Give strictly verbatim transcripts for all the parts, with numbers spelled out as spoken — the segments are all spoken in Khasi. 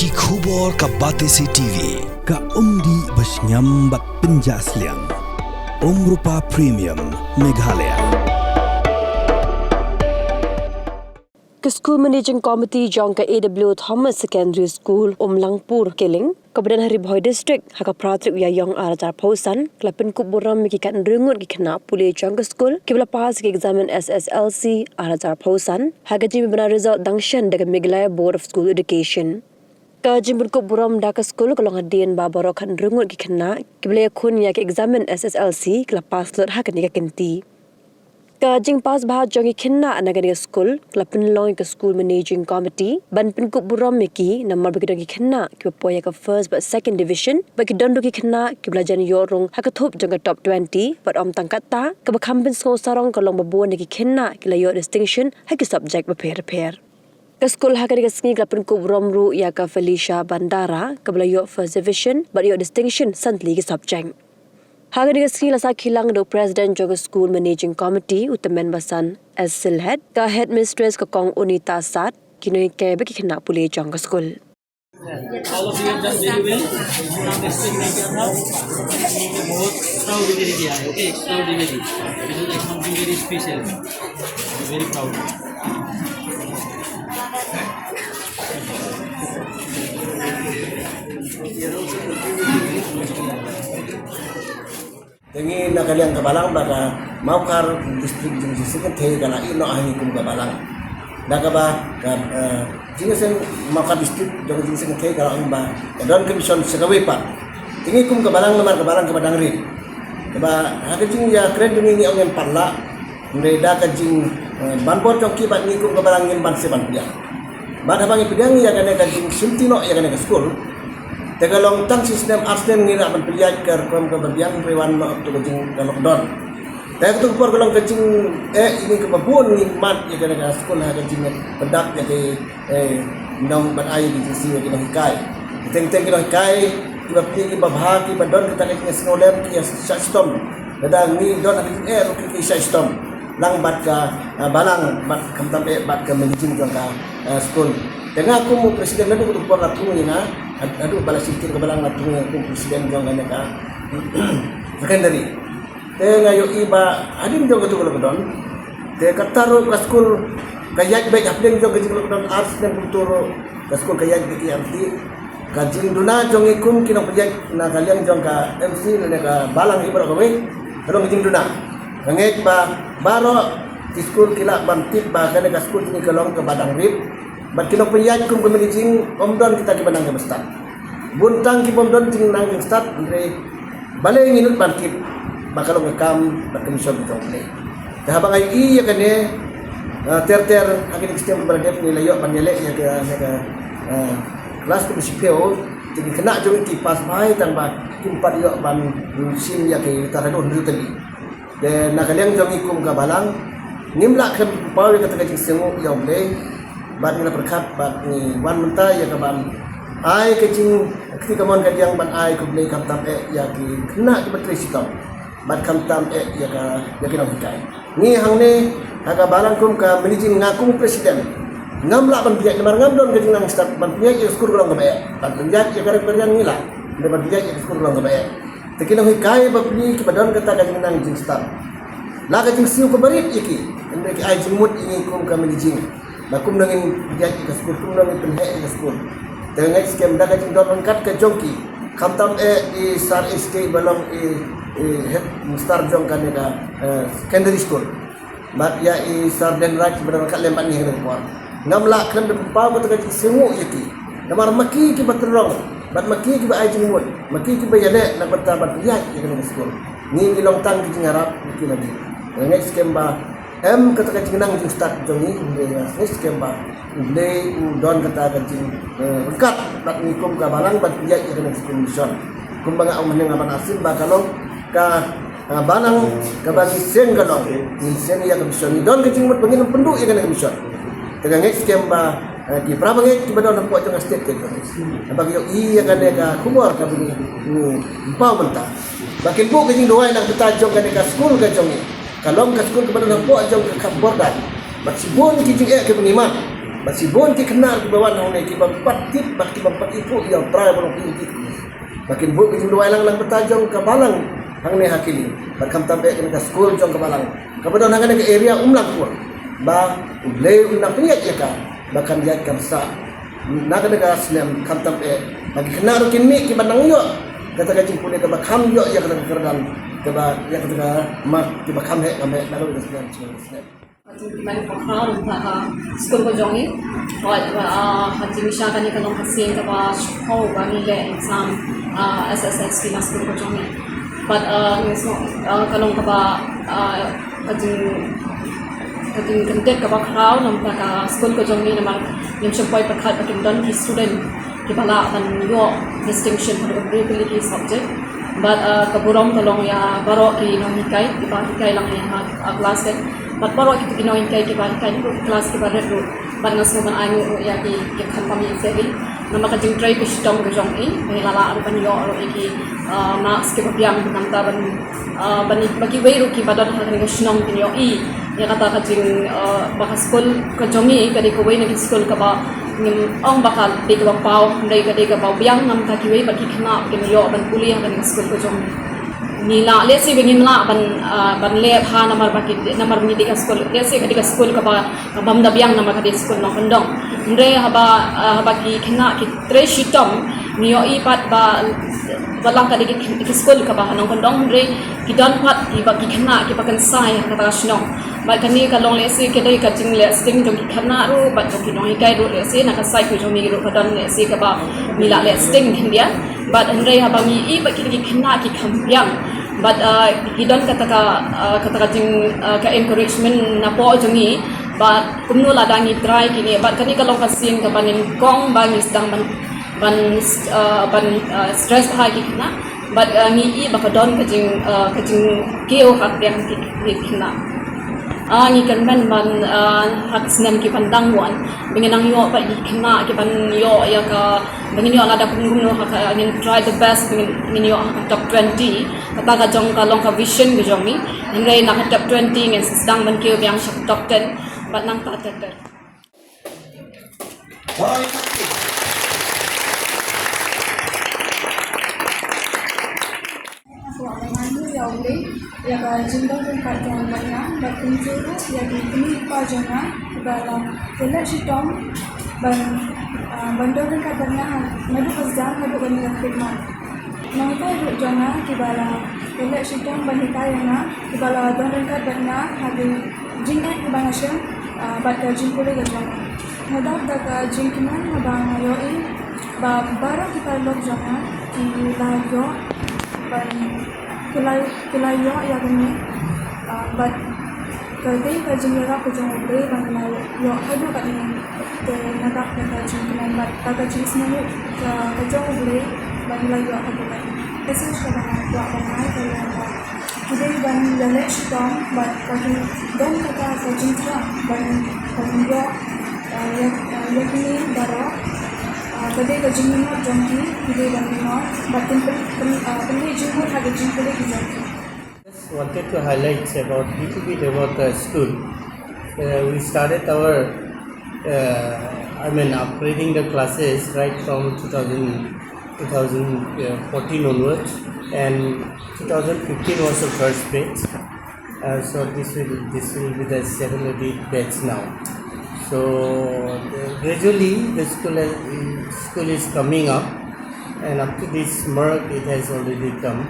Ki khubor ka Batesi T V, ka umdih ba shngiam bad pynjah sliang. Umrupa Premium, Meghalaya. Ka School Managing Committee jong ka A W Thomas Secondary School, Umlangpur, Killing, kaba don ha Ri Bhoi District, ha ka phra tarik u Ïaïong arhajar arphew san, ka la pynkup burom ïa ki khathynriew ngut ki khynnah pule jong ka skul kiba la pass ïa ka examen S S L C arhajar arphew san ha ka jingbna result dang shen da ka Meghalaya Board of School Education. Ka jingpynkup burom da ka skul ka long hadien ba baroh khathynriew ngut ki khynnah kiba la ïakhun ïa ka examen S S L C ki la pass lut ha kane ka kynti. Ka jingpass bha jong ki khynnah na kane ka skul ka la pynlong ïa ka School Managing Committee ban pynkup burom ïa ki namar ba ki don ki khynnah kiba poi ha ka first bad second division bad ki don ruh ki khynnah kiba la jan ïoh rung ha ka thup jong ka top twenty bad ym tang katta, kaba kham pynsngew sarong ka long ba bun na ki khynnah ki la ïoh distinction ha ki subject bapher bapher. Ka skul ha kane ka sngi ka la pynkup burom ruh ïa ka Felicia Bandara kaba la ïoh first division bad ïoh distinction san tylli ki subject. Ha kane ka sngi la sakhi lang da u President jong ka School Managing Committee, u Tymmen Basan S Sylhet, ka Headmistress ka Kong Unita Sat, ki nonghikai bad ki khynnah pule jong ka skul. All of you have done very well. Next week, बहुत extraordinary किया है, okay, extraordinary. This is like something very special. I'm very proud. Te ngi na ka liang ka balang ba ka Mawkhar district jong jingsngewthuh ka la ïehnoh ha ngi kum ka balang. Da kaba ka, eh, jingseng Mawkhar district jong jingsngewthuh ka la ong ba ka don ka mission sa kawei pat. Te ngi kum ka balang namar ka balang kaba dang rit. Kaba ha ka jingïakren jong ngi ngi ong ngin pan lah. Hynrei da ka jing, eh, ban bor jong ki bad ngi kum ka balang ngim ban seh ban pdiang. Bad haba ngi pdiang ïa kane ka jingshimti noh ïa kane ka skul. Te ka long tang shi snem ar snem ngi lah ban pynïaid ka rukom kaba biang, hynrei wan noh to ka jing ka lockdown. Te katto ka por ka long ka jing, eh, ïa ngi kaba bun ngi mad ïa kane ka skul ha ka jingpyndap ïa ki, eh, nong ban ai ïa ki jingsiew ïa ki nonghikai. Teng teng ki nonghikai kiba pli kiba bha kiba don kata ka jingsngewlem ki ïa shah shitom. Lada ngi don ha ka jingeh ruh ki ïa shah shitom. Lang bad ka, ah, balang bad khamtam eh bad ka managing jong ka, ah, skul. Te nga kum u president naduh ka por la thung ïa nga, had-, haduh ba la shim kti ka balang la thung ïa nga kum president jong kane ka secondary. Te nga ïohi ba hadien jong katto ka lockdown, te kata ruh ka skul ka ïaid beit hapdeng jong ka jing lockdown ar snem kumta ruh ka skul ka ïaid beit ïa ki. Ka jingduna jong ngi kum ki nongpynïaid na ka liang jong ka M C lane ka balang hi baroh kawei ka long ka jingduna. Nga ngeit ba baroh ki skul ki lah ban tip ba kane ka skul jong ngi ka long kaba dang rit. Bad ki nongpynïaid kum ka managing ym don kita kiba nang kiba stad. Bun tang kiba ym don jingnang jingstad, hynrei balei ngi nud ban tip ba ka long ka kam bad ka mission jong U Blei. Te haba nga ïohi ïa kane, eh, ter ter ha kine ki snem ba la dep ngi la ïoh ban ïaleh ïa ka, ïa ka, eh, klas kaba shiphew, te ki khynnah jong ngi ki pass bha tang ba kim pat ïoh ban shim ïa ki letter haduh hynriew tylli. Te na ka liang jong ngi kum ka balang ngim lah khlem pynpaw ïa kata ka jingsngewnguh ïa U Blei. Bad ngi la pyrkhat bad ngi wan mynta ïa ka ban ai ka jingkti kamon kadiang ban ai khublei khamtam eh ïa ki khynnah kiba trei shitom bad khamtam eh ïa ka, ïa ki nonghikai. Ngi hangne ha ka balang kum ka managing, nga kum president ngam lah ban pynïaid namar ngam don ka jingnang stad ban pynïaid ïa ka skul ka long kaba eh. Ban pynïaid ïa ka rep ka riang ngi lah, hynrei ban pynïaid ïa ka skul ka long kaba eh. Te ki nonghikai bapli kiba don kata ka jingnang jingstad, la ka jingsiew kaba rit ïa ki, hynrei ki ai jingmut ïa ngi kum ka managing ba kumno ngin pynïaid ïa ka skul, kumno ngin pynheh ïa ka skul. Te nga ngeit skhem da ka jingdon ryngkat ka jong ki, khamtam eh i Sir S K ba long i, i headmaster jong kane ka, eh, secondary school. Bad ïa i Sir Danright kiba don ryngkat lem bad ngi ha kane ka por. Ngam lah khlem da pynpaw kata ka jingsngewnguh ïa ki. Namar ma ki kiba tynrong bad ma ki kiba ai jingmut, ma ki kiba ïaleh na ka bynta ban pynïaid ïa kane ka skul. Ngi ngi long tang ki jingïarap na ki lade. Nga ngeit skhem ba em kata ka jingnang jingstad jong ngi, nga ngeit skhem ba U Blei u don kata ka jing, eh, ryngkat bad ngi kum ka balang ban pynïaid ïa kane ka skul mission. Kumba nga ong mynne nga ban arsien ba ka long ka, ah, balang kaba ngi seng ka long, ngi seng ïa ka mission. Ngi don ka jingmut ba ngin ym pynduh ïa kane ka mission. Te nga ngeit skhem ba, eh, ki para bangeit kiba don hapoh jong ka state ka jong ngi, haba ki ïohi ïa kane ka khubor kaba ngi, ngi pynpaw mynta, ba kin buh ka jingduwai na ka bynta jong kane ka skul ka jong ngi. Ka long ka skul kaba don hapoh jong ka khap border. Bad shibun ki jingeh kiba ngi mad, Bad shibun ki khynnah kiba wan hangne kiba pat tip bad kiba pat ipoh ïa u trai baroh ki. Ba kin buh ka jingduwai lang lang bynta jong ka balang hangne ha Kili. Bad khamtam eh kane ka skul jong ka balang kaba don ha kane ka area Umlangkur. Ba U Blei un nang pynïaid ïa ka ba kan ïaid kan sah na kane ka snem khamtam eh. Ba ki khynnah ruh kin mih kiba nang ïoh kata ka jingpule kaba kham ïoh ïa kata ka kyrdan kaba ïa kata ka mat kiba kham heh kham heh na kane ka snem snem snem. Ka jingkmen ka khraw na ka skul ka jong ngi. Hooid, ah, ka jingshisha kane ka long ka sien kaba shiphew ba ngi leh exam, ah, S S L C na skul ka jong ngi. Bad, ah, ngi sngew, ah, ka long kaba, ah, ka jing, ka jingkyntiew kaba khraw na ka skul ka jong ngi namar ngim shym poi pyrkhat ba kin don ki student kiba lah ban ïoh distinction ha ka bynta ki subject. Bad, ah, ka burom ka long ïa baroh ki nonghikai kiba hikai lang ïa nga ha klas kan. Bad baroh kito ki nonghikai kiba hikai ruh ki klas kiba rit ruh. Bad nga sngew ban ainguh ruh ïa ki, ki khamtam ïa ki. Namar ka jingtrei ka shitom ka jong i, ba ngi la lah ruh ban ïoh ruh ïa ki, ah, marks kiba biang namar ban, ah, ban ba kiwei ruh kiba don ha kane ka shnong kin ïohi ïa kata ka jing, ah, ba ka skul ka jong i ka dei kawei na ki skul kaba ngim ong ba ka dei kaba paw, hynrei ka dei kaba biang namar kiwei bad ki khynnah kin ïoh ban pule ha kane ka skul ka jong i. Ngi lah, let's say ba ngim lah ban, ah, ban leh bha namar ba ki, namar ba ngi dei ka skul, let's say ka dei ka skul kaba, kaba ym da biang namar ka dei skul nongkyndong. Hynrei haba, ah, haba ki khynnah ki trei shitom, ngi ïohi pat ba, ba lang ka dei ki, ki skul kaba ha nongkyndong, hynrei ki don pat kiba ki khynnah kiba kynsai ha kata ka shnong. Bad kane ka long lehse ka dei ka jingleh sting jong ki khynnah ruh bad jong ki nonghikai ruh lehse na ka side ka jong ngi ruh ka don lehse kaba ngi lah leh sting khyndiat. Bad hynrei haba ngi i bad kine ki khynnah ki kham biang bad, ah, ki don kata ka, ah, kata ka jing, ah, ka encouragement napoh jong ngi. Bad kumno lada ngi try kine bad kane ka long ka sien kaba nyngkong ba ngi sdang ban, ban, ah, ban, ah, stress bha ki khynnah. Bad, ah, ngi i ba ka don ka jing, ah, ka jingkiew ka biang ki, ki khynnah. Ah, ngi kyrmen ban, ah, ha ka snem ki ban dang wan ba ngin nang ïoh pat ki khynnah ki ban ïoh ïa ka, ba ngin ïoh lada kumno kumno ha ka, ngin try the best ba ngin, ngin ïoh ha ka top twenty. Kata ka jong ka long ka vision ka jong ngi. Hynrei na ka top twenty ngin sdang ban kiew biang sha ka top ten bad nangta ter ter. Kwah ban ai nguh ïa U Blei ïa ka jingdon ryngkat jong u bad nga bad kumjuh ruh ïa ki kmie ki kpa jong nga kiba la ïaleh shitom ban, ah, ban don ryngkat bad nga naduh ka sdang haduh kane ka khlieh mat. Nonghikai ruh jong nga kiba la ïaleh shitom ban hikai ïa nga, kiba la don ryngkat bad nga ha ki jingeh kiba nga shem, ah, bad ka jingpule ka jong nga. Nga dap da ka jingkmen haba nga ïohi ba baroh ki paralok jong nga ki la ïoh ban, ki la, ki la ïoh ïa kane, ah, bad ka dei ka jingïarap ka jong U Blei ba ngi la ïoh haduh katne. Te nga dap da ka jingkmen bad da ka jingsngewnguh ka, ka jong U Blei ba ngi la ïoh haduh katne. Message kaba nga kwah ban ai ka long ba ki dei ban ïaleh shitom bad ba kin don kata ka jingthrang ban, ban ïoh, ah, ïa, ah, ïa kine baroh. Ah, ka dei ka jingmynot jong ki, ki dei ban mynot bad kin pyn, pyn, ah, pynleit jingmut ha ka jingpule ki jong ki. Just wanted to highlight about little bit about the school. Uh, we started our, uh, I mean, upgrading the classes right from two thousand, two thousand fourteen onwards, and two thousand fifteen was the first batch. Uh, so this will, this will be the seven or eight batch now. So, uh, gradually the school has, school is coming up, and up to this mark it has already come.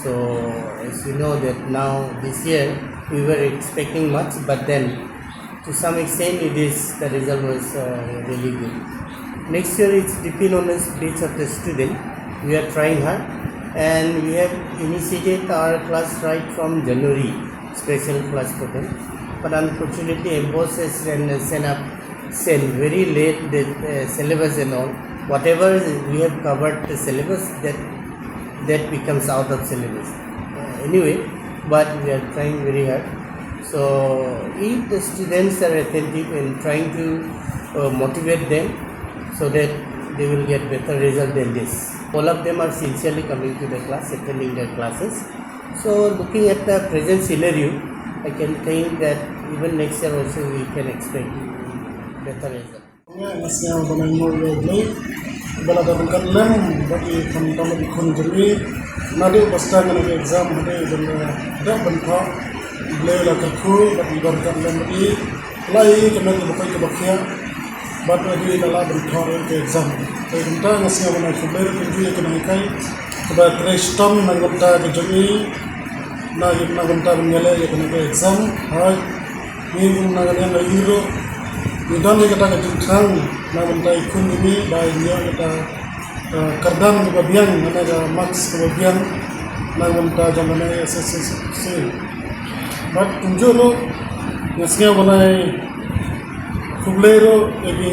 So as you know that now this year we were expecting much, but then to some extent it is, the result was, uh, really good. Next year it's depend on the speech of the student. We are trying hard, and we have initiated our class right from January, special class for them. But unfortunately, M B O S has sent, sent up, sent very late the, uh, syllabus and all. Whatever we have covered the syllabus, that, that becomes out of syllabus. Uh, anyway, but we are trying very hard. So if the students are attentive and trying to, uh, motivate them so that they will get better result than this. All of them are sincerely coming to the class, attending their classes. So looking at the present scenario, I can think that even next year also we can expect better result. Nga sngew ba nga ïoh ïa U Blei ba la da ban kut lem bad i khamtam i khun jong i. Naduh ba start ïa ka exam hadien ba la da ban thoh, U Blei la kyrkhu bad i ban kut lem bad i. La i ka met ba koit ka ba khiah bad hadien la la ban thoh ïa ka exam. Te kumta nga sngew ba nga khublei ruh kumjuh ïa ka nonghikai kaba trei shitom na ka bynta ka jong i. Na ka bynta ban ïaleh ïa ka exam. Hai. Ngi kum na ka liang ka ïing ruh ngi don ïa kata ka jingthrang na ka bynta i khun jong ngi ba in ïoh kata, eh, kyrdan kaba biang, kata ka marks kaba biang na ka bynta jong kane ka S S L C. Bad kumjuh ruh nga sngew ba nga khublei ruh ïa ki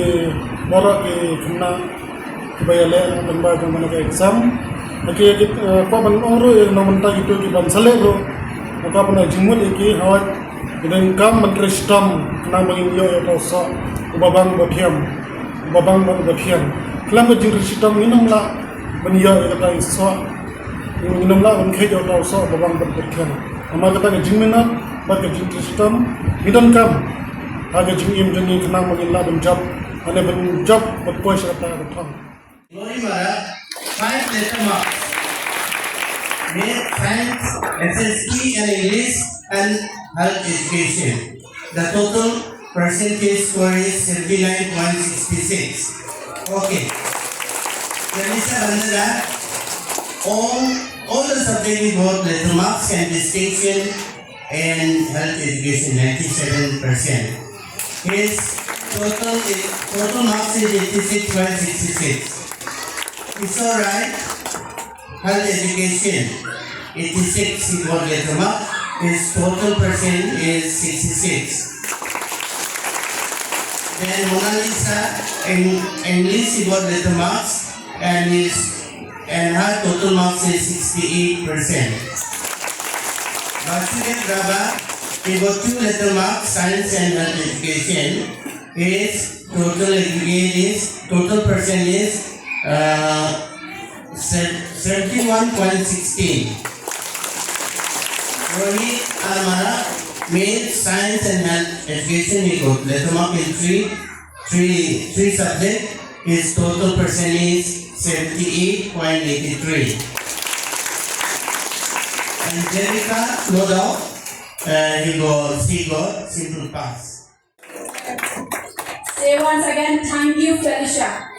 baroh ki khynnah kiba ïaleh lyngba jong kane ka exam. Ha ki, ki, eh, kwah ban ong ruh ïa na ka bynta kito kiban sa leh ruh, nga kwah ban ai jingmut ïa ki, hooid, ki donkam ban trei shitom khnang ba ngin ïoh ïa uta u soh uba bang uba thiang, uba bang bad uba thiang. Khlem ka jingtrei shitom ngin ym lah ban ïoh ïa kata u soh, ngin ym lah ban kheit ïa uta u soh uba bang bad uba thiang. Namar kata ka jingminot bad ka jingtrei shitom ngi donkam ha ka jingim jong ngi khnang ba ngin lah ban jop, lane ban jop bad poi sha kata ka thong. Lori Marak, five letter marks. Maths, Science, S S T and English and Health Education. The total percentage score is seventy-nine point six six. Okay. Felicia Bandera, all, all the subjects he got letter marks and distinction in Health Education, ninety-seven percent. His total is, total marks is eighty-six point six six. It's all right. Health Education, eighty-six, he got letter mark. His total percent is sixty-six. Then Mona Lisa, in English, he got letter marks, and his, and her total marks is sixty-eight percent. Basudev Raba, he got two letter marks, Science and Health Education. His total aggregate is, total percent is, uh, seventy-one point sixteen. Rohit R Marak, Maths, Science and Health Education, he got letter mark in three, three, three subjects. His total percent is seventy-eight point eighty-three. And Devika Lodao, uh, he got, she got simple pass. Say once again, thank you, Felicia.